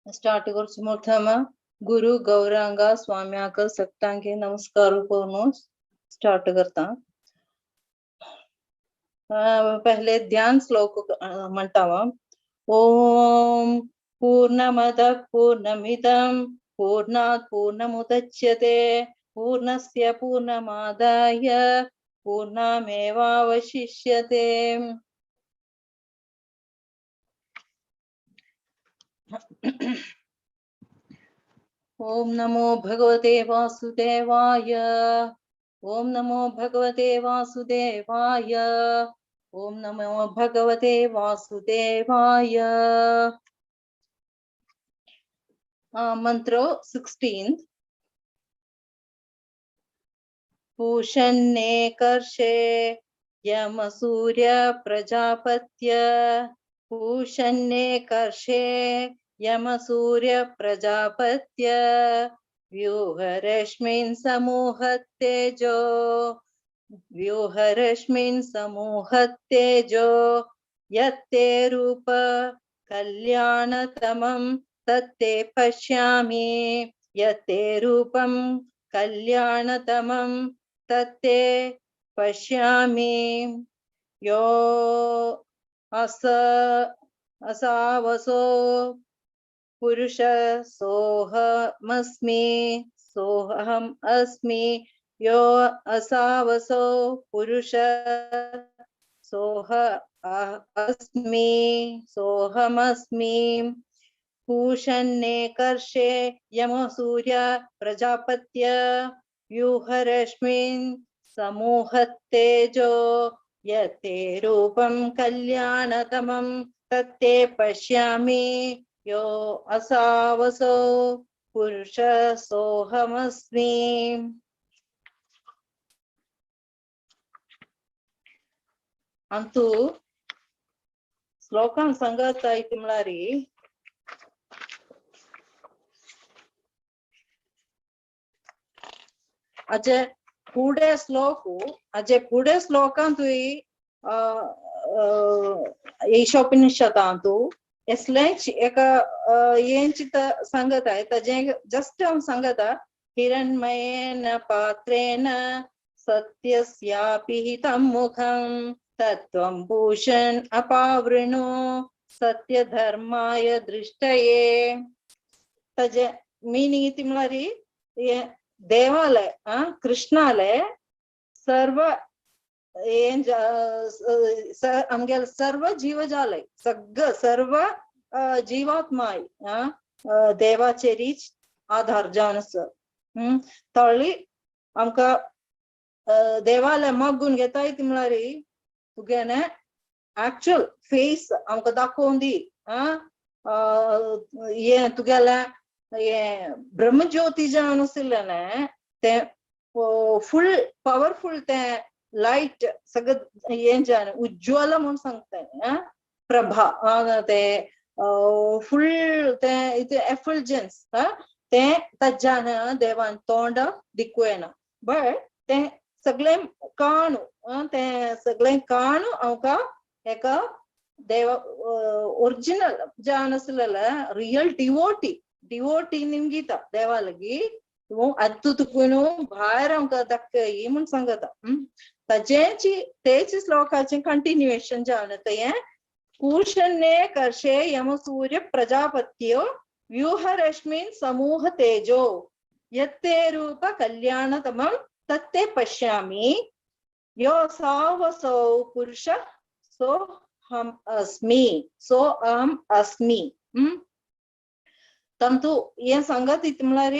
Start करचे प्रथम गुरु गौरांगा स्वाम्याक सट्टांगे नमस्कार करून स्टार्ट करता। पहले ध्यान श्लोक म्हणटावा। ओम पूर्णमदः पूर्णमिदं पूर्णात् पूर्णमुदच्यते पूर्णस्य पूर्णमादाय पूर्णमेवावशिष्यते। ओम नमो भगवते वासुदेवाय। ओम नमो भगवते वासुदेवाय। ओम नमो भगवते वासुदेवाय। मंत्र 16। पूषन्ने कर्षे यमसूर्य प्रजापत्य। पूषन्ने कर्षे यमसूर्य प्रजापत्य। व्यूहरश्मिन् समूहतेजो। व्यूहरश्मिन् समूहतेजो। यत्ते रूप कल्याणतमं तत्ते पश्यामि। यत्ते रूपं कल्याणतमं तत्ते पश्यामि। यो अस असावसो पुरुष सोऽहमस्मि सोऽहम् अस्मि। यो असावसो पुरुष सोह अस्मि सोऽहमस्मि। पूषन्ने कर्षे यमसूर्य प्रजापत्य। व्यूहरश्मिन् समूहतेजो। यत्ते रूपं कल्याणतमं तत्ते पश्यामि। यो असावसो पुरुष सोऽहमस्मि। अंतु श्लोकान सांगत इति म्हळ्यार अजे फुडें श्लोक अजे फुडें श्लोकांतूय ईशोपनिषदांतू असलेंच एका हेंच सांगत आहे ताजें जस्ट हांव सांगता। हिरण्मयेन पात्रेण सत्यस्यापिहितं मुखं तत्त्वं भूषण अपावृणु सत्यधर्माय दृष्टये। ताजें मिनिंग इति म्हळ्यार देवालय कृष्णालय सर्व आमगेले सर्व जीवजालय सगळं सर्व जीवात्माय देवाचेरीच आधार जावन आसा। तळी आमकां देवालय मागून घेताय ती म्हळ्यार तुगेलें एक्चुअल फेस आमकां दाखोवन दी। हें तुगेलें हें ब्रह्मज्योती जावन आशिल्लें तें फुल पावरफुल तें लायट सगळं हें जावन उज्ज्वल म्हूण सांगता। प्रभा तें फुल तें इतलें एफुलजन्स तें ताज्यान देवान तोंड दिकू येना बट तें सगळें काणू तें सगळें काणू आमकां एका देव ओरिजिनल जावन आसलेलें रियल डिवोटी डिवोटी निमगीता देवा लागीं तूं आतां तुका न्हू भायर आमकां दाखय म्हूण सांगता। ताजेंच तेच श्लोकाचें कंटिन्युएशन जावन तें पूषण्ये कर्षे यमसूर्य प्रजापत्यो व्यूहरश्मिन् समूह तेजो यत्ते रूप कल्याणतमं तत्ते पश्यामि। यो सावसौ पुरुष सोऽहम् अस्मि सोऽहम् अस्मि। तंतु हें सांगत इतलें म्हळ्यार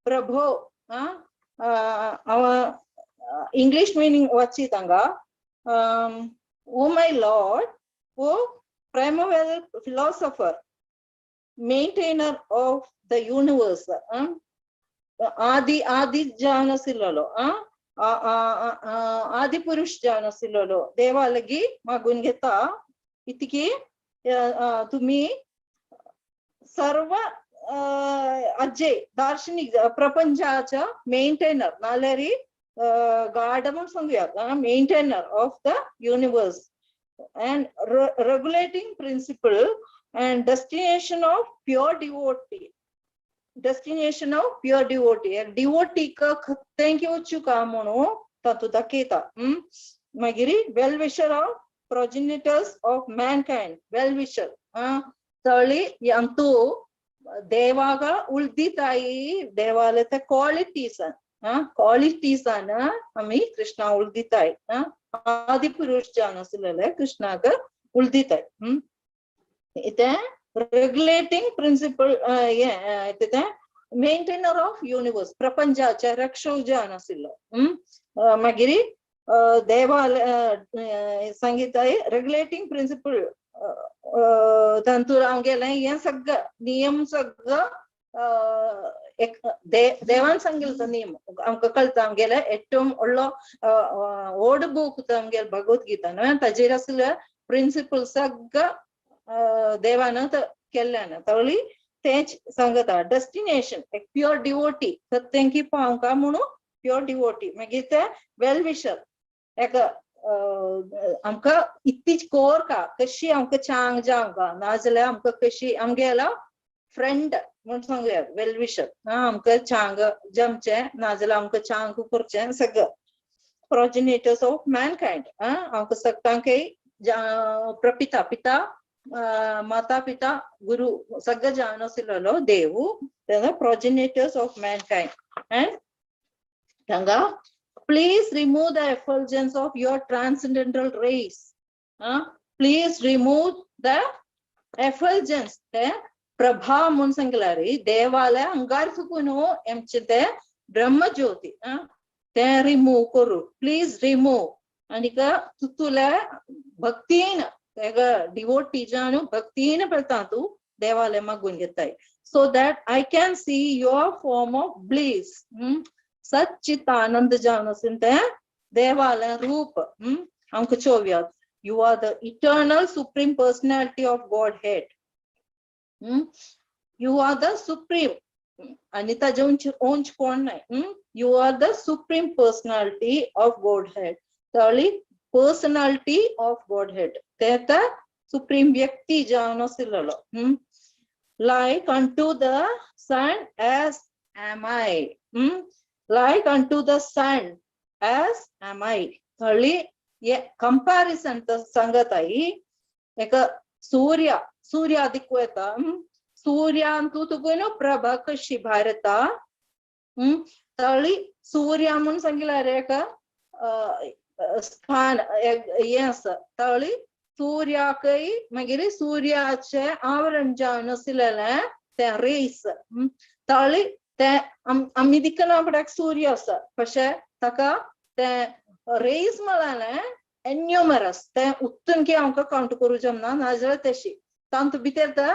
प्रभो हांव इंग्लीश मिनींग वाचीत हांगा। O my lord, O primeval philosopher, maintainer of the universe. आदि आदि जावन आशिल्लो आदि पुरुष जावन आशिल्लो देवा लागीं मागून घेता इतकी तुमी सर्व अज्जे दार्शनिक प्रपंचाच्या मेंटेनर नाल्यार गार्ड म्हूण सांगुया maintainer of the universe and regulating principle And destination of pure devotee, destination of pure devotee, डिवोटीक खंय वचूं म्हणून तातूंत दाखयता. मागीर well wisher of progenitors of mankind, well wisher तळी अंतू देवाಗ ಉಳ್ದಿತಾಯಿ ದೇವಾಲಯದ ಕ್ವಾಲಿಟೀಸ್, ಕ್ವಾಲಿಟೀಸ್ ಅನ್ನ आमी कृष्णा उळदिताय. आदि पुरुष जावन आसलेले कृष्णाक उळदिताय. इथे रेग्युलेटिंग प्रिन्सिपल, ते मेंटेनर ऑफ युनिवर्स, प्रपंचाचे रक्षक जावन आशिल्लो. मागीर देवालय सांगिताय रेग्युलेटिंग प्रिन्सिपल तांतूर आमगेलें हें सगळं नियम सगळं एक देवान सांगितलं नियम आमकां कळटा. आमगेले ഏറ്റവും व्हडलो ओल्ड बूक आमगेले भगवत गीता न्हय, ताजेर आसले प्रिन्सिपल सगळं देवान केल्ल्यान तवली तेच सांगता. डेस्टिनेशन एक प्युअर डिवोटी सत्यंकी पावंका म्हणून प्युअर डिवोटी. मागीर ते वेल विशर एक आमकां इतलीच कोर का कशी आमकां चांग जावंका नाजाल्यार आमकां कशी आमगेलो फ्रेंड म्हूण सांगुया वेल विशर आमकां चांग जमचें नाजाल्यार आमकां चांग करचें सगळं. प्रोजेनिटर्स ऑफ मॅनकायंड, आमकां सगळ्यांकय प्रपिता पिता माता पिता गुरु सगळं जावन आशिल्लो देव तेन्ना प्रोजेनिटर्स ऑफ मॅनकायंड. अँड हांगा please remove the effulgence of your transcendental rays. Please remove the effulgence, ते प्रभा म्हणून सांगला रे देवालय अंगार चुकून आमचे ते ब्रह्मज्योती ते रिमूव्ह करू, प्लीज रिमूव्ह. आनीक तुतुले भक्तीन डिवोटी जावन भक्तीन पळता तूं देवालय मागून घेताय, so that I can see your form of bliss. सच्चित आनंद जावन आसून ते देवालय रूप आमकां चोवयात. You are the eternal supreme personality of Godhead. You are the supreme आणि ताजे उंच उंच कोण नाही. You are the supreme personality of Godhead. तळी पर्सनालिटी ऑफ गॉड हेड ते तर सुप्रीम व्यक्ती जावन आशिल्लो. Like unto the sun as am I. Like unto the sun as am I. Thali comparison सांगत आई एक सूर्य, सूर्य दिक्ಕು येता. सूर्यांतू तुगून प्रभा कशी भायर येता. तळी सूर्य म्हणून सांगितलं रे एक स्थान हें आसा. तळी सूर्याकय मागीर सूर्याचे आवरण जावन आशिल्लें तें रेस तळी ते आमी दिकना पडाक सूर्य आसा, कशें ताका ते रेस म्हळ्यार एन्युमरस, ते उत्तून की आमकां कावंट करूं जमना नाजाल्यार तशी तांतू भितर ते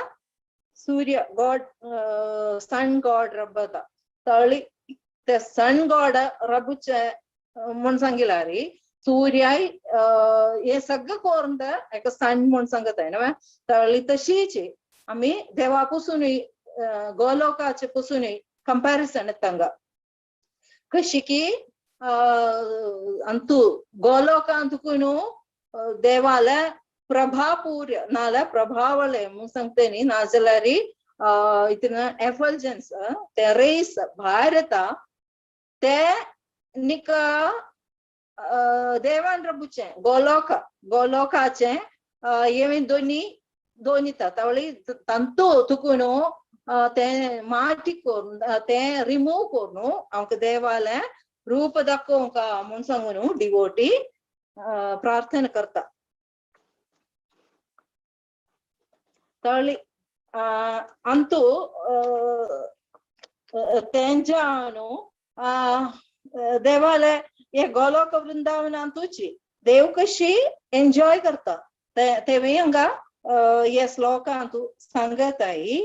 सूर्य गॉड, सन गॉड रबता. तळी ते सन गॉड रबुचे म्हूण सांगिला रे सूर्याय हे सगळं करून ते एका सन म्हूण सांगत न्हय. तळी तशीच आमी देवा पसूनय गोलोकाचे पसूनय कंपॅरिझन येता हांगा कशी की अंतू गोलोकांतूक देवाले प्रभापूर्य नाल्यार प्रभावले म्हूण सांगता न्ही, नाजाल्यार इतून एफल्जन्स ते रेस भायर येता ते निका देवान रबुचें गोलोक गोलोकाचें हे दोनी दोन येता. तावळी तांतू तुकून ते माटी करून ते रिमूव करून आमकां देवालें रूप दाखोवंक म्हूण सांगून डिवोटी प्रार्थना करता. तळी अंतू तेंजानु देवालय हे गोलोक वृंदावनांतूची देव कशी एन्जॉय करता तेवूय हांगा हे श्लोकांतू सांगताय.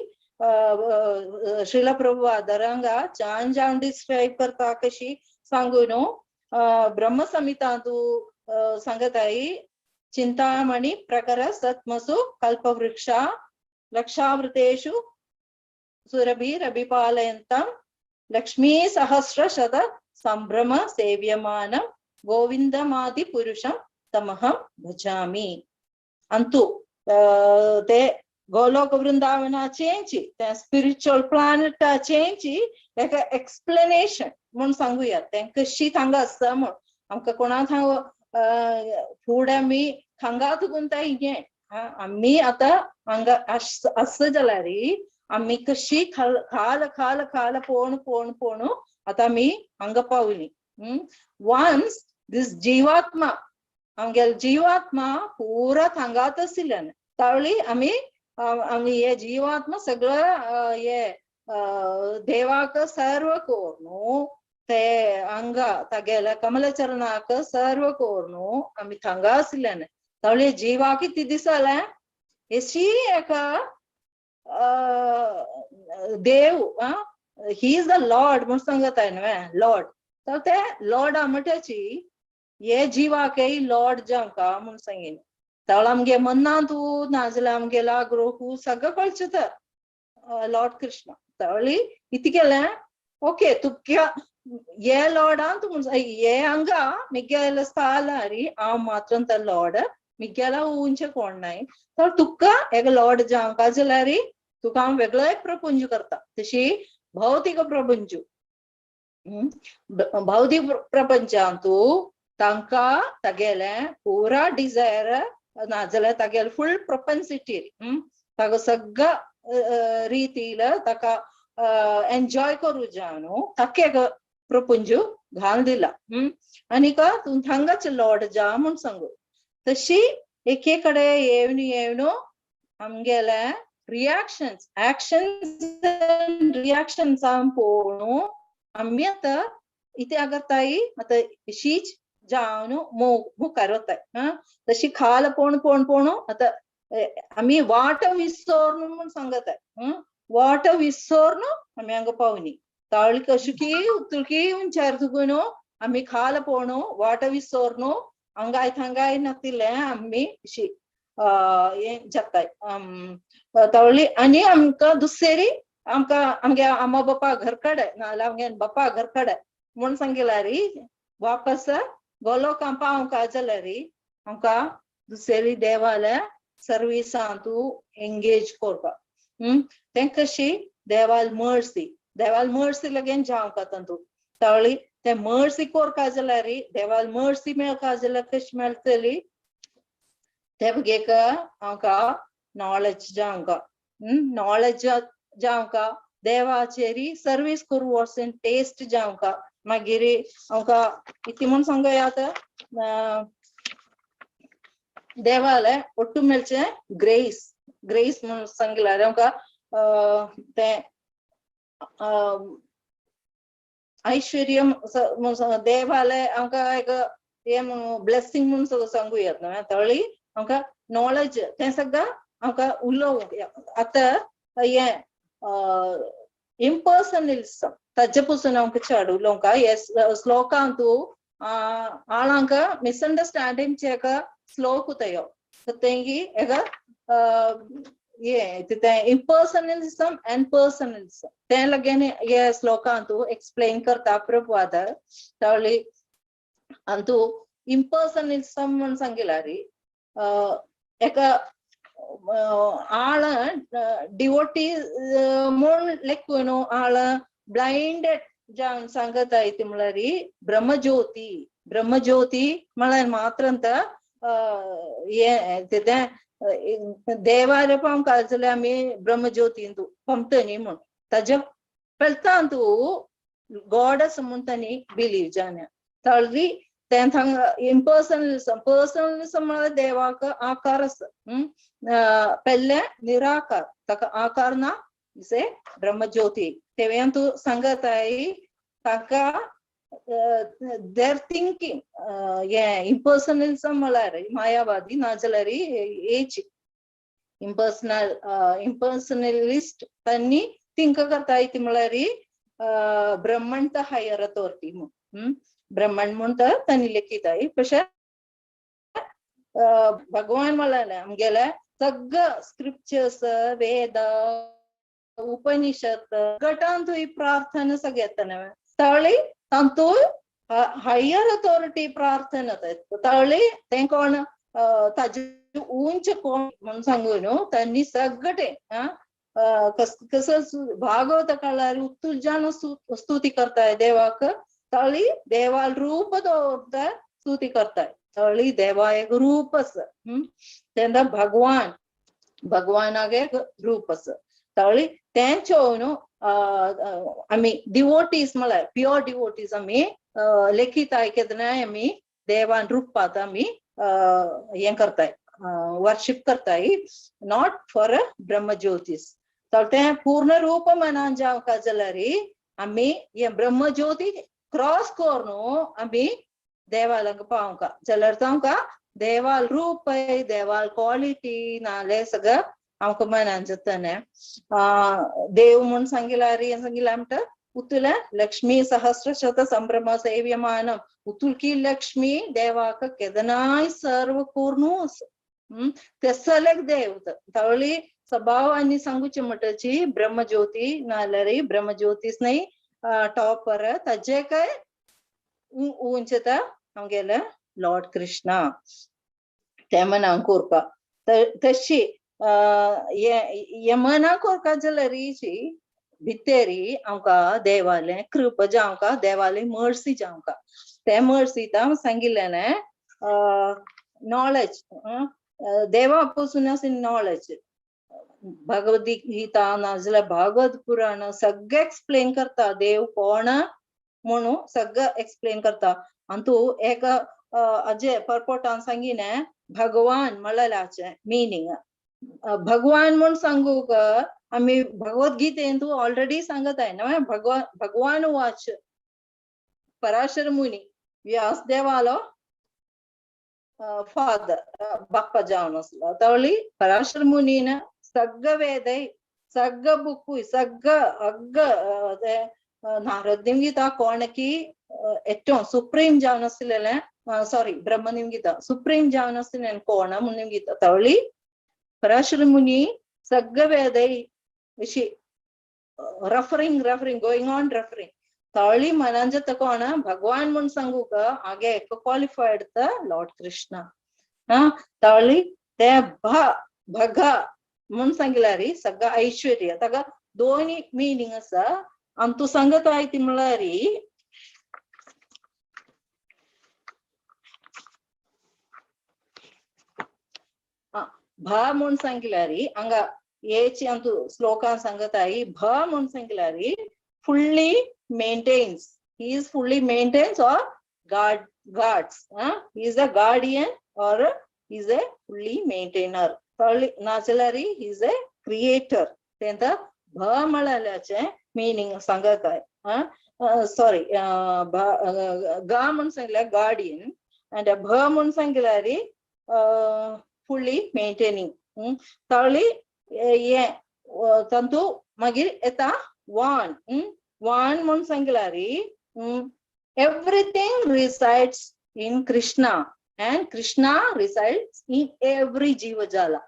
श्रील प्रभुपाद हांगा छान छान डिस्क्रायब करता कशी सांगून ब्रह्मसंहितांतू सांगताय. चिंतामणि प्रकर सत्मसु कल्पवृक्षा लक्षावृतेषु सुरभिरभिपालयन्तं लक्ष्मी सहस्र शत संभ्रम सेव्यमानं गोविंदमादि पुरुषं तमहं भजामि. अंतु ते गोलोक वृंदावनाचेंची तें स्पिरिच्युअल प्लॅनेटाचेंची एका एक्सप्लेनेशन म्हूण सांगूया. तें कशी थांगा आसता म्हूण आमकां कोणा थांग फुडें आमी हांगा तुकून तें हें आमी आतां हांगा आस जाल्यार आमी कशी खाल खाल खाल खाल पोवन पोवन पोवन आतां आमी हांगा पावली. वन्स दीस जीवात्मा आमगेलो जीवात्मा पुरा थांगात आशिल्ल्यान तावळी आमी आमी हे जीवात्मा सगळं हे देवाक सर्व कोरून ते हांगा तागेल्या कमलचरणाक सर्व कोरून आमी थांगा आशिल्ल्यान तावळी जिवाक कितें दिसलें एशी एका देव he is the Lord म्हूण सांगताय न्हय लॉर्ड. तर ते लॉर्ड म्हणटाची हे जिवाकय लॉर्ड जावंका म्हूण सांगीन. तावळ आमगे मनांतू नाजाल्यार आमगेलो आग्रोहू सगळं कळचें तर लॉर्ड कृष्ण. तावळी कितें केलें ओके तुका हे लॉर्डान तूं हे हांगा मिगेल स्थानार हांव मात्र तर लॉर्ड मिगेला उंचे कोण नाय तर तुका एक लॉर्ड जावंका जाल्यार तुका हांव वेगळो एक प्रपंच करता. तशी भौतिक प्रपंच भौतिक प्रपंचांतू तांकां तागेलें पुरा डिजायर नाजाल्यार तागेले फूल प्रपन्सिटी ताका सगळ्या रितीन ताका एन्जॉय करूं जाय न्हू ताका एक प्रपंच घाल दिला. आनीक तूं थांगाच लॉर्ड जा म्हूण सांगू. तशी एके कडेन येवन येवन आमगेले रिएक्शन्स एक्शन्स रिएक्शन्सां पळोवन आमी आतां कितें करताय आतां शीच जावन मुखार वताय. तशी खाल पोवन पोवन पोवन आतां आमी वाट विसोर्न म्हूण सांगताय. वाट विसोर्न आमी हांगा पावनी. तावळी कशुकी उतुकी उंचार तुगून आमी खाल पोवन वाट विसोर्न हांगाय थांगाय नातिल्लें आमी अशी हें जाताय. तावळी आनी आमकां दुसरी आमकां आमगे आमा बापा घर कडेन नाजाल्यार आमगे बापा घर कडेन म्हूण सांगिल्यार वापस गोलोकां पावंक जाल्यार आमकां दुसरी देवाल्या सर्विसांतू एंगेज करपाक. तें कशी देवाल मर्सी देवाल मर्सी लगेन जावंक तातूंत. तावळी तें मर्सी करपा जाल्यार देवाल मर्सी मेळपा जाल्यार कशी मेळटली ते भुरगेक आमकां नॉलेज जावंक नॉलेज जावंक देवाचेर सर्वीस करूं वचून टेस्ट जावंक मागीर आमकां कितें म्हूण सांगया आतां देवाले ಒಟ್ಟು मेळचें ग्रेस ग्रेस म्हूण सांगल्यार आमकां तें ऐश्वर्य देवाले आमकां एक हें म्हूण ब्लेसिंग म्हूण सांगू येता न्हय. तावळी आमकां नॉलेज तें सगळें आमकां उलोवंक आतां हें इम्पर्सनलिसम ताजे पसून आमकां चड उलोवंक हे श्लोकांतू आळांक मिसअंडरस्टँडींग एका श्लोक तयो तेंगी एका हें तें इम्पर्सनलिसम एंड पर्सनलिसम तें लगेन हे श्लोकांतू एक्सप्लेन करता प्रभुपाद. तावळी अंतू इम्पर्सनलिसम म्हूण सांगिल्यार एका आळ डिवोटी म्हूण लेखून आळ ब्लायंडेड जावन सांगता ती म्हळ्यार ब्रह्मज्योती ब्रह्मज्योती म्हळ्यार मात्र हें तें देवार पावंक जाल्यार आमी ब्रह्मज्योतींतू पंपतनी म्हूण ताज्या पेलतांतू गॉड आसा म्हूण तांणी बिलीव जालें. तावळी तें थांगा इम्पर्सनलिसम पर्सनलिसम म्हळ्यार देवाक आकार आसा पेल्ले निराकार ताका आकार ना इसे ब्रह्मज्योती तेव्यान तूं सांगताय ताका there thinking हें इम्पर्सनलिसम म्हळ्यार मायावादी नाजाल्यार एच इम्पर्सनल इम्पर्सनलिस्ट तांणी थिंक करताय ती म्हळ्यार ब्रह्मण तर हायर अथॉरिटी म्हूण ब्रह्मण म्हूण तर तांणी लेखिताय. कशें भगवान म्हळ्यार आमगेले सगळं स्क्रिप्चर्स वेद उपनिषद गटांतूय प्रार्थना सगळें येता न्हय. तावळी तातूंत हायर अथॉरिटी प्रार्थना तावळी तें कोण ताजे उंच कोण म्हणून सांगू न्हू त्यांनी सगळे कस भागवत काळार उत्तुलजान स्तुती करताय देवाक तळी देवाल रूप दवरता स्तुती करताय तळी देवा एक रूप आसा. तेन्ना भगवान भगवानाक एक रूप आसा तळी तेंच्यो न्हू आमी डिवोटीज म्हळ्यार प्युअर डिवोटीज आमी लेखिताय केन्नाय आमी देवान रुपात आमी हें करताय वर्शिप करताय not for a ब्रह्मज्योतीस. तर तें पूर्ण रूप मनान जावंक जाल्यार आमी हें ब्रह्मज्योती क्रॉस करून आमी देवालंग पावंक जाल्यार तांकां देवाल रूप देवाल क्वालिटी नाले सगळं आमकां मनान जाता. देव म्हूण सांगिल्यार हें सांगिलां म्हणटा उतुला लक्ष्मी सहस्र शत संभ्रम सेव्यमानम उतुलकी लक्ष्मी देवाक केदनाय सर्व करून तेसलेक देव तवळी स्वभाव आनी सांगूचे म्हणटाची ब्रह्मज्योती नाल्यार ब्रह्मज्योतीस न्हय टॉपर ताजे काय उंचता आमगेले लॉर्ड कृष्णा ते मनाक कोरपा तशी हे मनाक कोरपा जाल्यार भितरी आमकां देवालें कृपा जावंका देवाली मर्सी जावंका ते मर्सी हांव सांगिल्लें नॉलेज देवा पसून नॉलेज भगवद गीता नाजाल्यार भागवत पुराण सगळें एक्सप्लेन करता देव कोण म्हणून सगळें एक्सप्लेन करता. आनी तूं एक अजय परपोटान सांगिने भगवान म्हळ्याचे मिनींग भगवान म्हूण सांगूक आमी भगवद्गीतेन तूं ऑलरेडी सांगत आहे ना भगवान भगवान वाच पराशर मुनी व्यास देवालो फादर बाप्पा जावन आसलो तवळी पराशर मुनीन सगळं वेदय सगळं बुकूय सगळं अग्ग नारद निमगिता कोणकी ഏറ്റവും സുപ്രീം जावन आसलेलें सॉरी ब्रह्म निमगिता सुप्रीम जावन आसलेलें कोण म्हूण निमगिता तवळी पराशर मुनी सगळं वेदय अशी referring referring going on referring तवळी मनान जाता कोण भगवान म्हूण सांगूक आगे एक क्वालिफायड the lord Krishna. हा तवळी ते भग म्हूण सांगिल्यार सगळं ऐश्वर्य ताका दोनी मिनींग आसा. आनी तूं सांगत आय ती म्हळ्यार भ म्हूण सांगिल्यार हांगा हेची अंतु श्लोकान सांगत I भ म्हूण सांगिल्यार fully maintains, he is fully maintains or guard guards, he is a guardian or he is a fully maintainer. नाजाल्यार he is a creator. तेंता भ म्हळ्याचे मिनींग सांगत I. Sorry ग म्हूण सांगिल्यार गार्डियन आनी भ म्हूण सांगिल्यार फुल्ली मेंटेनिंग. तवळी हें तातूंत मागीर येता वान. वान म्हूण सांगिल्यार everything resides in Krishna and Krishna resides in every जीवजाला.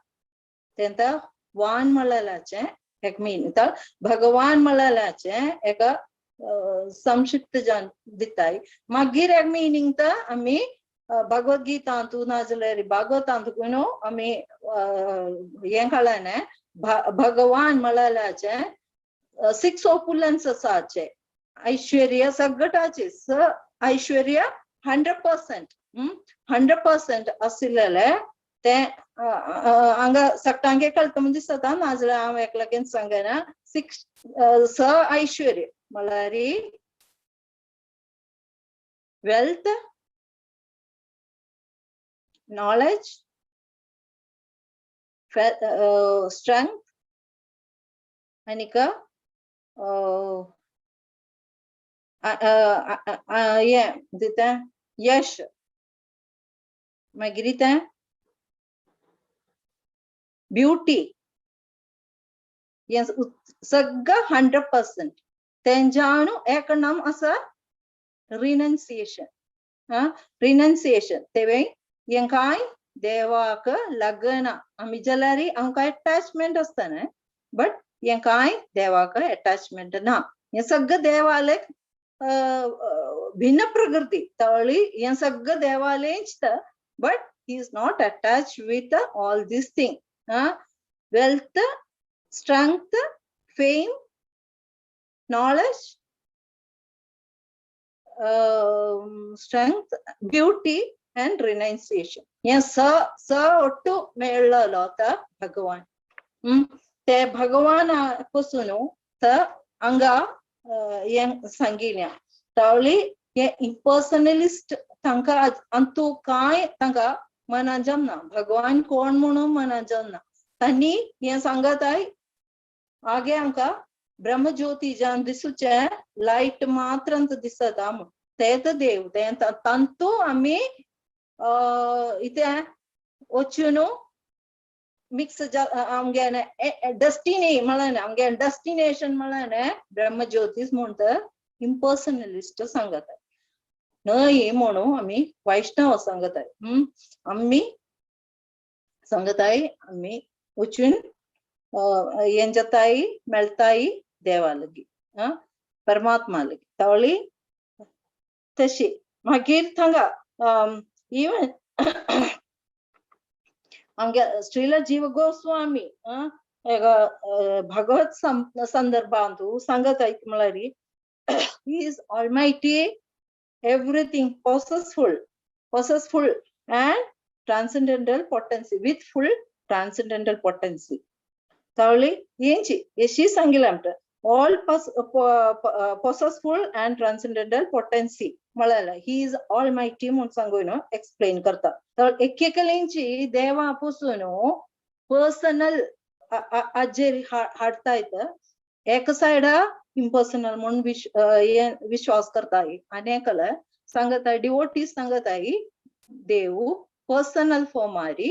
तेंता वान म्हळ्याचे एक मीन तर भगवान म्हळ्याचे एक संक्षिप्त जान दिताय. मागीर एक मिनींग तर आमी भगवद्गीतांतू नाजाल्यार भागवतांतू न्हू आमी हें कळ्ळें भगवान म्हळ्याचे सिक्स ओपुलन्स आसाचे ऐश्वर्य सगळ्याचे स ऐश्वर्य 100% 100% आशिल्लें तें हांगा सगळ्यांक कळटा म्हूण दिसता नाजाल्यार हांव एकल्याक सांगना. सिक्स स ऐश्वर्य म्हळ्यार वेल्थ, knowledge, strength, आनीक हें दिता यश, मागीर तें ब्युटी, हें सगळें 100%. तेंच्यान एक नाम आसा रिनन्सिएशन. रिनन्सिएशन तेवें हें कांय देवाक लागना आमी जाल्यार आमकां एटॅचमेंट आसता न्हय, बट हें कांय देवाक एटॅचमेंट ना. हें सगळें देवालें भिन्न प्रकृती तळी हें सगळें देवालेंच but He is not attach with all this thing. Wealth, strength, fame, knowledge, strength, beauty and renunciation. हे स स ಒಟ್ಟು मेळ्ळलो त भगवान. ते भगवान पसून त हांगा हें सांगिल्लें. तावळी हे इम्पर्सनलिस्ट तांकां अंतू कांय तांकां मना जमना, भगवान कोण म्हणून मना जमना. तांणी हें सांगताय आगे आमकां ब्रह्मज्योती जावन दिसूचें लायट मात्र दिसता म्हूण तें तर देव तें तांतू आमी इतें वचून मिक्स आमगे डेस्टिनी म्हळ्यार आमगे डेस्टिनेशन म्हळ्यार ब्रह्मज्योतीस म्हूण तर इम्पर्सनलिस्ट सांगता न्हय म्हणून आमी वैष्णव सांगताय. आमी सांगताय आमी वचून हें जाताय मेळताय देवा लागी, परमात्मा लागी. तावळी तशी मागीर थांगा इवन आमगे श्रील जीव गोस्वामी भगवत संदर्भांतु सांगत म्हळ्यार he is almighty, everything possessful, possessful and transcendental potency, with full transcendental potency. तावळी हेंची येशी सांगिल्लें आमकां all possessful and transcendental potency म्हळ्यार he is almighty म्हूण सांगून एक्सप्लेन करता. तर एकेकलेंची देवा पसून पर्सनल हाजेर हाडता येता. एक सायडा इम्पर्सनल म्हूण विश्वास करता आनी एकले सांगता डिवोटीज सांगताय देव पर्सनल फॉर्मारी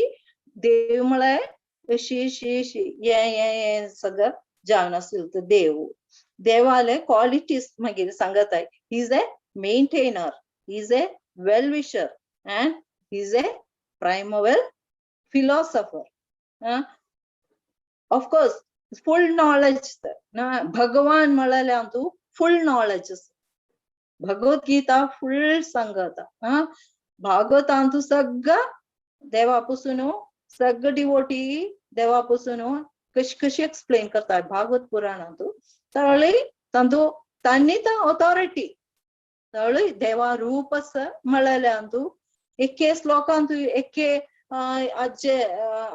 देव म्हळ्यार अशी अशी अशी हें हें हें सगळं जावन आसलें तर देव देवाले क्वालिटीज मागीर सांगताय. He is a maintainer, he is a well wisher and he is a primeval philosopher. Of course full knowledge. भगवान म्हळ्यार तूं फुल नॉलेज. भगवद्गीता फुल सांगता. भागवतांतू सगळं देवा पसून सगळं डिवोटी देवा पसून कशी कशी एक्सप्लेन करता भागवत पुराणांतू. तावळी तांतू तांणी तर ऑथॉरिटी तावळी देवा रूप म्हळ्यार अंतू एके श्लोकांतू एके आज्जे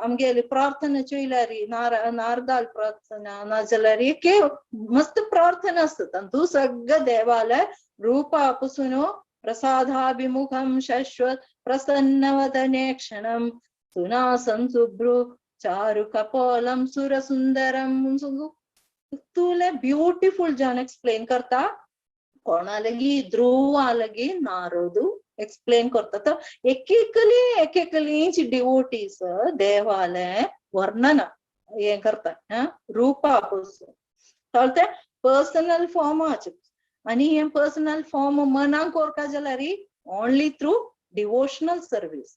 आमगेली प्रार्थना चोयल्यारी नारदाल प्रार्थना नाजाल्यार एके मस्त प्रार्थना आसता. तांतू सगळं देवाले रूपा पसून प्रसादाभिमुखं शाश्वत प्रसन्नवदने क्षणं सुनासं सुभ्रू चारु कपोलं सुरसुंदरम तुले ब्युटिफुल जावन एक्सप्लेन करता. कोणालगी ध्रुवालगी नारदू एक्सप्लेन करता. तर एकेकली एकेकलींची डिवोटीज देवाले वर्णन हें करता रूपा पसून. तर ते पर्सनल फॉर्माचे आनी हें पर्सनल फॉर्म मनाक कोरका जाल्यार ओनली थ्रू डिवोशनल सर्वीस.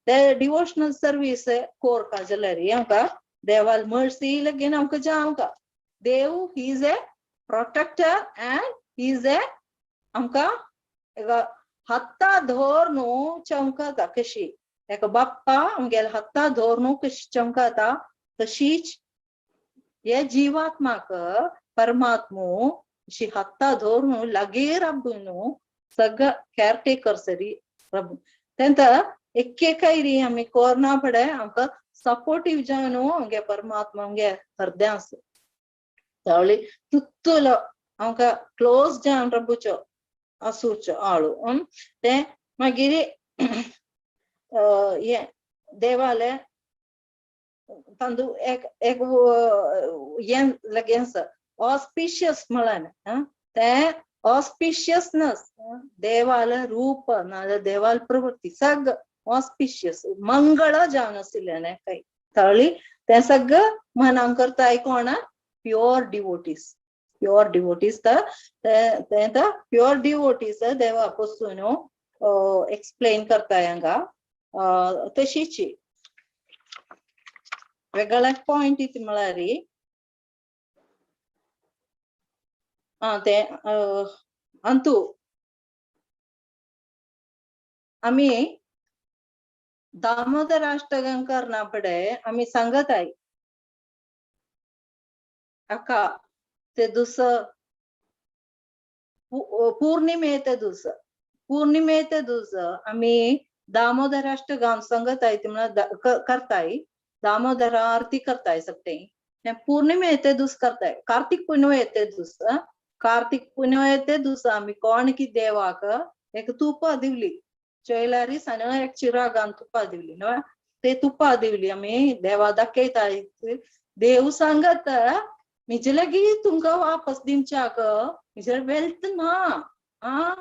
ते डिवोशनल सर्वीस कोरका जाल्यार आमकां देवाल मर्सी लगीन आमकां जावंका. देव he is a protector and he is a आमकां हत्ता धोर न्हू चमकता कशी एका बाप्पा आमगेल्या हत्ता धोर न्हू कशी चमकता तशीच हे जीवात्माक परमात्मो अशी हत्ता धोर न्हू लागीं राबून न्हू सगळं केअरटेकर सरी राबून तेंत एकेकायरी आमी कोरना फुडें आमकां सपोर्टीव जावन न्हू आमगे परमात्मा आमगे हृदय आसा. तावळी तुत्तुलो आमकां क्लोज जावन राबूचो आसूचो आळू. तें मागीर हें देवाले तांदू एक एक हें लागीं आसा ऑस्पिशियस म्हळ्यार तें ऑस्पिशियसनस देवाले रूप नाजाल्यार देवाले प्रवृत्ती सगळं ऑस्पिशियस मंगळ जावन आशिल्लें काय. तावळी तें सगळं मनांक करताय कोण प्युअर डिवोटीज. प्युअर डिवोटीज तर तें तर प्युअर डिवोटीज देवा पसून एक्सप्लेन करताय हांगा. तशीच वेगळ्या पॉयंट ती म्हळ्यार तें अंतू आमी दामोदर अष्टकं करना पडे आमी सांगत आहे अका ते दुस पौर्णिमेते दुस पौर्णिमेते दुस आमी दामोदर अष्टकं सांगत आहे म्हणून करताय, दामोदर आरती करताय सगळे. पौर्णिमेते दुस करताय, कार्तिक पुण्यते दुस, कार्तिक पुण्यते दुस आमी कोण की देवाक एक तुपा दिवली चोयलारी सण एक चिरागान तुपा दिवली न्हय, ते तुपा दिवली आमी देवा दाखयताय. देव सांगत म्हजे लागीं तुमकां वापस दिवच्याक म्हजे वेल्थ ना, आं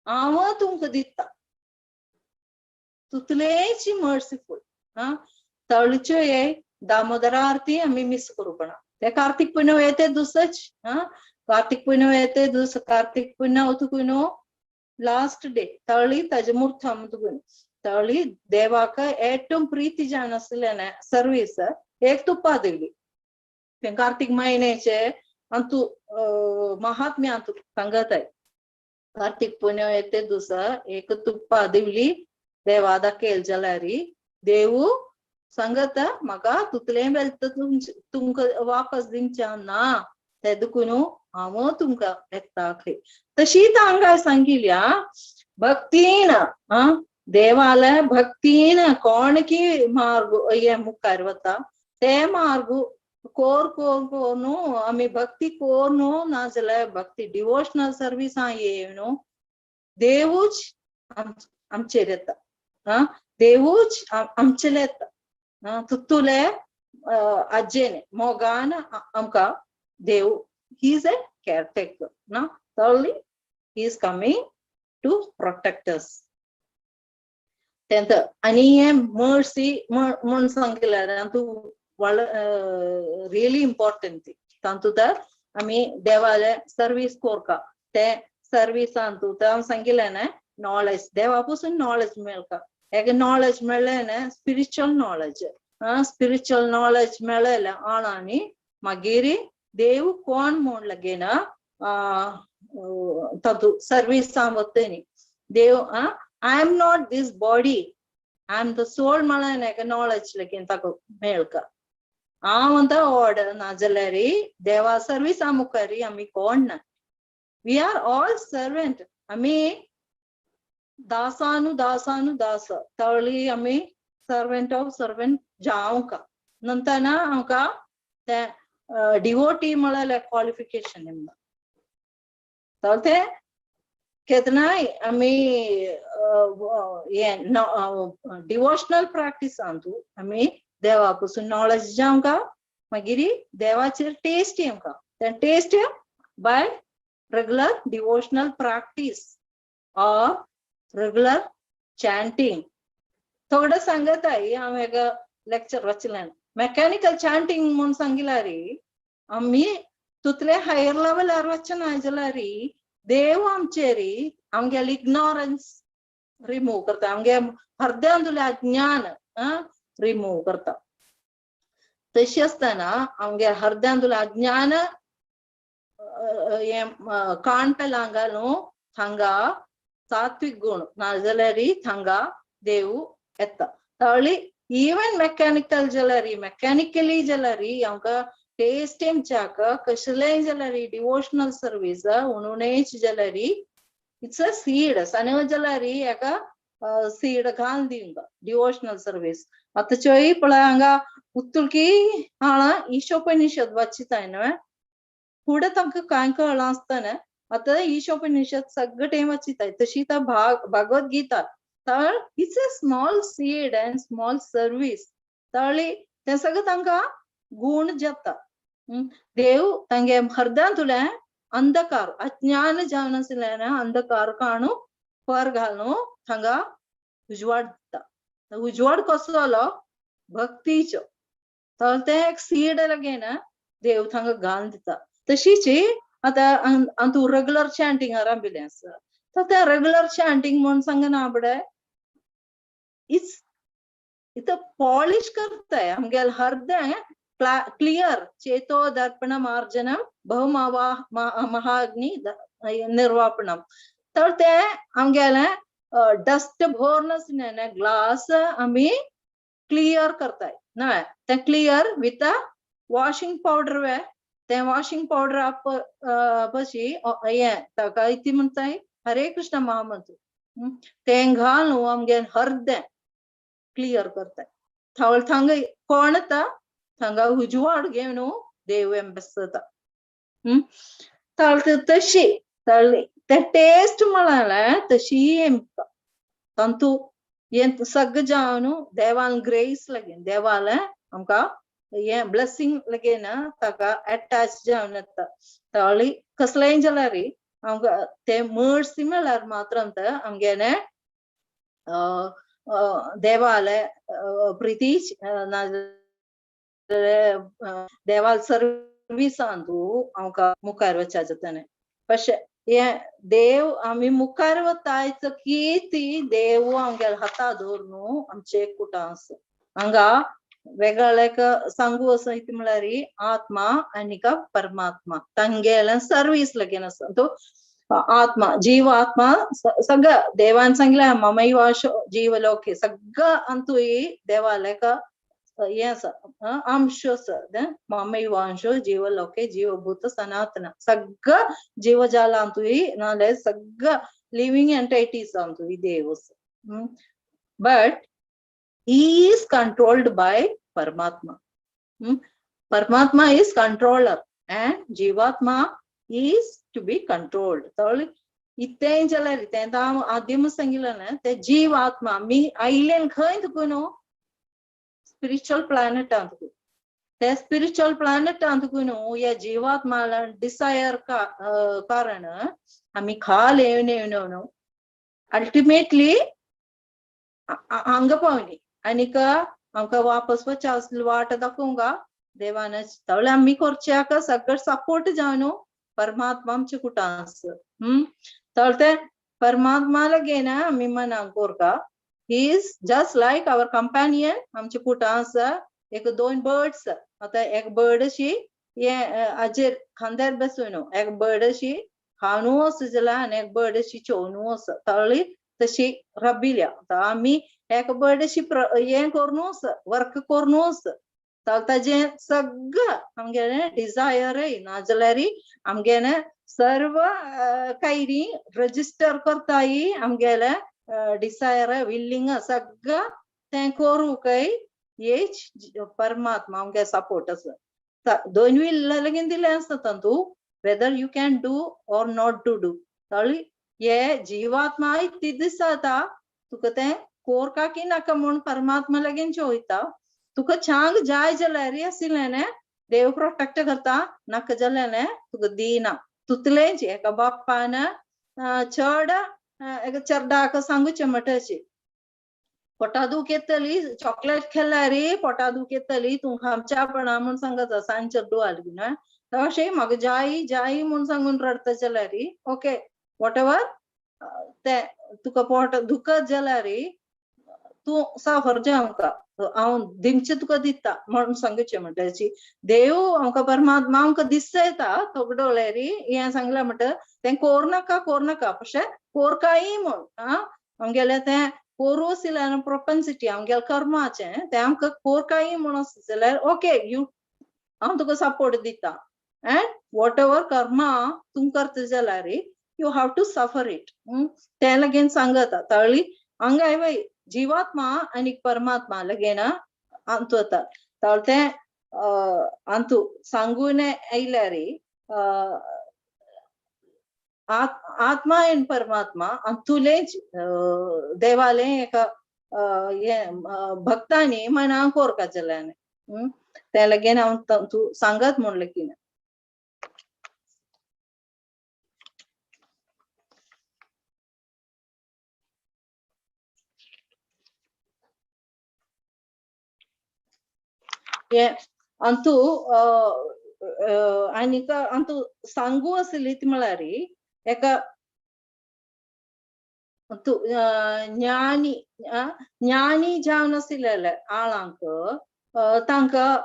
हांव तुमकां दिता, तुतलेची मर्सिफूल. आं तळच्यो हे दामोदर आरती आमी मिस करूपणा. ते कार्तिक पुण्य येते दुसच, आं कार्तिक पुण्य येते दुस, कार्तिक पुण्य तुकून लास्ट डे तळी ताजे मूर्त तुकून तळी देवाक ഏറ്റവും प्रीती जावन आसलें सर्वीस एक तुप्पा दिली. कार्तिक महिन्याचे अंतू महात्म्य अंतू सांगत आहे. कार्तिक पुण्य येते दुसा एक तुप्पा दिवली देवा दाखयल जाल्यार देव सांगत म्हाका तुतलें वेल्त तुमकां वापस दिवच्या ना, ते दुखून हांव तुमकां येता. तशीच हांगा सांगिल्या भक्तीन, आं देवाले भक्तीन कोण की मार्ग हे मुखार वता ते मार्ग कोर कोर कोरनु आमी भक्ती कोरनु नाजाल्यार भक्ती डिवोशनल सर्वीस येवन देवूच आमचेर येता, आं देवूच आमचेर येता. तुतुले आज्जेने मोगान आमकां देव, he is a caretaker ना, thirdly he is coming to protect us. तेंत आनी हे मर्सी म्हूण सांगिल्ल्यार तूं रियली इम्पॉर्टंट ती तातूंत आमी देवाले सर्वीस कोरका, ते सर्विसान तूं हांव सांगिल्लें न्हय नॉलेज, देवा पसून नॉलेज मेळका. एक नॉलेज मेळ्ळें न्हय स्पिरिच्युअल नॉलेज, आं स्पिरिच्युअल नॉलेज मेळ्ळें आनी मागीर देव कोण म्हूण लागेना तातूंत सर्विसान वता न्ही देव. आं I am not this body, I am the soul म्हळ्यार एक नॉलेज लागीं ताका मेळका. हांव म्हणटा ऑड नाजाल्यार देवा सर्विसा मुखार आमी कोण ना, we are all servant. आमी दासानु दासानु दास तळी आमी सर्वंट ऑफ सर्वंट जावंका नंतर आमकां ते डिवोटी म्हळ्यार क्वॉलिफिकेशन येता. तर ते केन्नाय आमी हे डिवोशनल प्रॅक्टिसांतू आमी देवा पसून नॉलेज जावंका, मागीर देवाचेर टेस्ट येवंका, ते taste by regular devotional practice or regular chanting. थोडं सांगत आहे हांव एक लेक्चर वाचल्यान मेकॅनिकल चांटींग म्हूण सांगिल्यार आमी तुतले हायर लेवलार वचना जाल्यार देव आमचेर आमगेले इग्नोरन्स रिमूव करता, आमगे हृदयांतलें अज्ञान रिमूव करता. तशी आसतना आमगे हृदयांतलें अज्ञान हें काणपेलांगा न्हू हांगा सात्विक गुण नाजाल्यार हांगा देव येता. तळी इवन मेकॅनिकल जाल्यार मेकॅनिकली जाल्यार आमकां टेस्ट येवच्याक कसलेंय जाल्यार डिवोशनल सर्वीस म्हणूनच जाल्यार it's a seed सण जाल्यार हेका सीड घालून दिवंक डिवोशनल सर्वीस. आतां चोय पळय हांगा उत्तुळकी हांगा ईशोपनिषद वाचिताय न्हय, फुडें तांकां कांय कळना आसतना आतां ईशोपनिषद सगळें टायम वाचिताय, तशी आतां भागवत गीता तर it's a small seed and small service. तळी तें सगळें तांकां गुण जाता. देव तांगे हृदयांतलें अंधकार अज्ञान जावन आसलें अंधकार काणू पर घालून हांगा उजवाड दिता. उजवाड कसो जालो भक्तीचो, तर तें एक सीड लागेन देव थांगा घालून दिता. तशीच आतां तूं रेगुलर चांटींग आरंभिलें आसा, तर तें रेगुलर चांटींग म्हूण सांगना बडे it's इथं पॉलिश करताय आमगेले हृदय क्लियर चेतो दर्पण मार्जनम बहुमावा महाअग्नि निर्वापणम. तर ते आमगेले डस्ट भरून आसलें ग्लास आमी क्लियर करताय ना, तें क्लियर विथ वॉशिंग पावडर वे, तें वॉशिंग पावडर पशी हें ताका इती म्हणटाय हरे कृष्ण महामंत्र, तें घालून आमगे हरदें क्लियर करताय. थावळ थांगा कोण येता थांगा उजवाड घेवन देव बसता. ताळ तशी ताळ्ळी ते टेस्ट म्हळ्यार तशी तांतू हें सगळें जावन देवान ग्रेस लागीं देवालें आमकां हें ब्लेसिंग लागीं ताका एटॅच जावन येता. ताळी कसलेंय जाल्यार आमकां तें मर्सी म्हळ्यार मात्र आमगेलें देवाले प्रिती नाजाल्यार देवाल सर्विसांतू आमकां मुखार वचचें जातालें. अशें हें देव आमी मुखार वताय की ती देव आमगेल्या हाता धरून आमचे कुटां आसा. हांगा वेगळेक सांगू आसा इतलें म्हळ्यार आत्मा आनी परमात्मा तांगेलें सर्वीस लागीं आसा. तो आत्मा जीवात्मा सगळं देवान सांगलें ममैवाश जीवलोके सगळं अंतूय देवालेक हें आसा अंश आसा. ममैवांशो जीवलोके जीवभूत सनातन सगळं जीवजालांतूय नाल्यार सगळं लिव्हिंग एंटायटीज अंतूय देव आसा. But he is controlled by Paramatma. Paramatma is controller and Jivatma is to be controlled. तळ इतें जाल्यार तें हांव आदीम सांगिल्लें तें जीवात्मा मी आयलें खंय तुका न्हू स्पिरिच्युअल प्लॅनेटांत तुका, ते स्पिरिच्युअल प्लॅनेटांत तुका न्हू ह्या जीवात्मा डिसायर कारण आमी खाल येवन येवन न्हू अल्टिमेटली हांगा पावली आनीक आमकां वापस वचचें आसली वाट दाखोवंक देवान. तवळे आमी करच्याक सगळें सपोर्ट जावन परमात्मा आमचे कुटां आसा. तळ तें परमात्मा लागीं आमी मनाक कोरका. He is just like our companion. आमचे कुटां आसा एक दोन बर्ड्स. आतां एक बर्ड अशी हें हाजेर खांद्यार बसून एक बर्ड अशी खावनू आसा जाल्यार आनी एक बर्ड अशी चोवनू आसा. तळी तशी रबिल्या. आतां आमी एक बर्ड अशी हें करून आसा वर्क करून आसा. ताजें सगळं आमगेलें डिजायरय नाजाल्यार आमगेलें सर्व कायरी रजिस्टर करताय आमगेलें डिजायर विल्लिंग सगळं तें करूंकय हेच परमात्मा आमगे सपोर्ट आसा. दोन will लागीं दिलें आसता तातूंत whether you can do or not to do. तळी हे जीवात्मा ती दिसता तुका तें कोरका की नाका म्हूण परमात्मा लागीं चोयता. तुका छांग जाय जाल्यार आशिल्लें देव प्रोटेक्ट करता, नाका जाल्यार तुका दिना. तुतलेंच एका बाप्पान चड एका चेड्डाक सांगूचें म्हणटाची पोटा दूख येतली चॉकलेट खाल्यार पोटा दूख येतली तूं खामच्यापणा म्हूण सांगता सांज चेड्डू आली न्हय अशें म्हाका जाय जाय म्हूण सांगून रडटा जाल्यार ओके what ever तें तुका पोट दुखत जाल्यार तूं साफर जाय आमकां हांव दिमचें तुका दिता म्हूण सांगचें म्हणटाची देव आमकां परमात्मा आमकां दिसता तोगडोल्यार हें सांगलें म्हणटा तें कोर नाका कोर नाका अशें कोरकाय म्हूण आं आमगेलें तें कोरू आशिल्ल्यान प्रोपेन्सिटी आमगेलें कर्माचें तें आमकां कोरकाय म्हूण आसता जाल्यार ओके you हांव तुका सपोर्ट दिता एंड what ever Karma तूं करता जाल्यार you have to suffer it. तें लागीं सांगता. तळी हांगा वय जीवात्मा आनी परमात्मा लागीं अंतू येता. तळ तें अंतू सांगून आयल्यार आत्मा आनी परमात्मा अंतुलेच देवालें एका हें भक्तांनी मनाक कोरका जाल्यार तें लागीं हांव तूं सांगत म्हूण लेगीन. अंतू आनीक अंतू सांगू आसली ती म्हळ्यार एका ज्ञानी ज्ञानी जावन आशिल्ले आळांक तांकां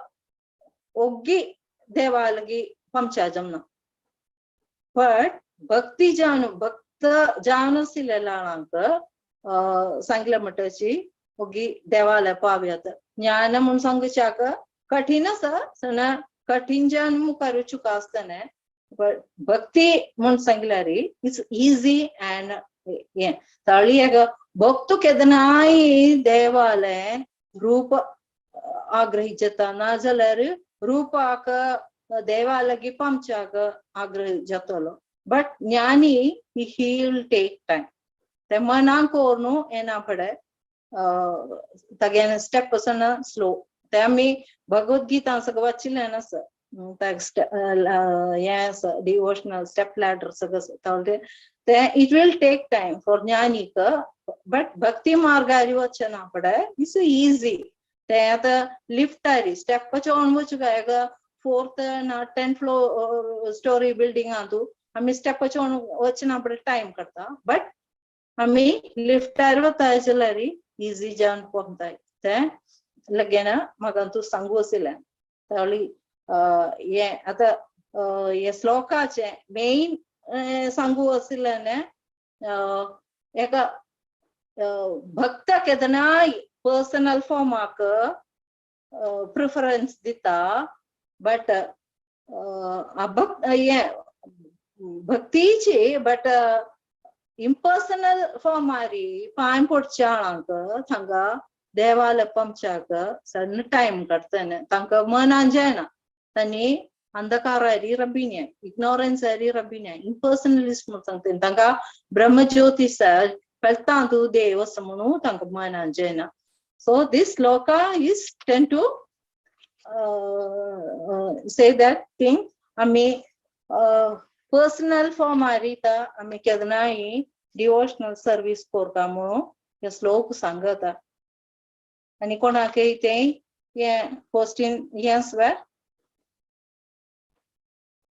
ओग्गी देवा लागीं पामच्या जमना. बट भक्ती जावन भक्त जावन आशिल्ले आळांक सांगलें म्हणटची ओगी देवाले पावयात. ज्ञान म्हूण सांगच्याक कठीण आसा, सण कठीण जावन मुखार चुका आसतना, बट भक्ती म्हूण सांगल्यार it's easy. And हें तळी एक भक्त केदनाय देवाले रूप आग्रही जाता, नाजाल्यार रूपाक देवा लागीं पामच्याक आग्रह जातलो. बट ज्ञानी he will take time. ते मनाक न्हू येना फुडें तागेले स्टेप सण स्लो. ते आमी भगवद्गीता सगळं वाचिल्लें आसा, हें आसा डिवोशनल स्टेप लॅडर सगळं ते it will take time for ज्ञानीक. But भक्ती मार्गार वचना फुडें it's easy. ते आतां लिफ्टारी स्टेप चोवन वचूंक एक फोर्थ ना 10th floor story बिल्डिंगांतू आमी स्टेप चोवन वचना फुडें टायम काडटा, बट आमी लिफ्टार वता जाल्यार इजी जावन पोंताय. ते लगेन म्हाका तूं सांगू आशिल्लें. तावळी हें आतां हे श्लोकाचें मेन सांगू आशिल्लें, एका भक्त केदनाय पर्सनल फॉर्माक प्रिफरन्स दिता, बट अभक्त हें भक्तीची, बट इम्पर्सनल फॉर्मारी पांय पडच्या आळांक थांगा देवाले पंचाक सण्ण टायम काडटने. तांकां मनान जायना, तांणी अंधकारारी रबिन्या, इग्नोरन्सारी रबिन्या, इम्पर्सनलिस्ट म्हणून सांगता. तांकां ब्रह्मज्योतिस पेलतांतू देव आसा म्हणून तांकां मनान जायना. So this shloka is tend to say that thing. आमी पर्सनल फॉर्मार आमी केन्नाय डिवोशनल सर्वीस करता म्हणून हे श्लोक सांगता. आनी कोणाकय ते हें क्वेश्चन हें आसल्यार.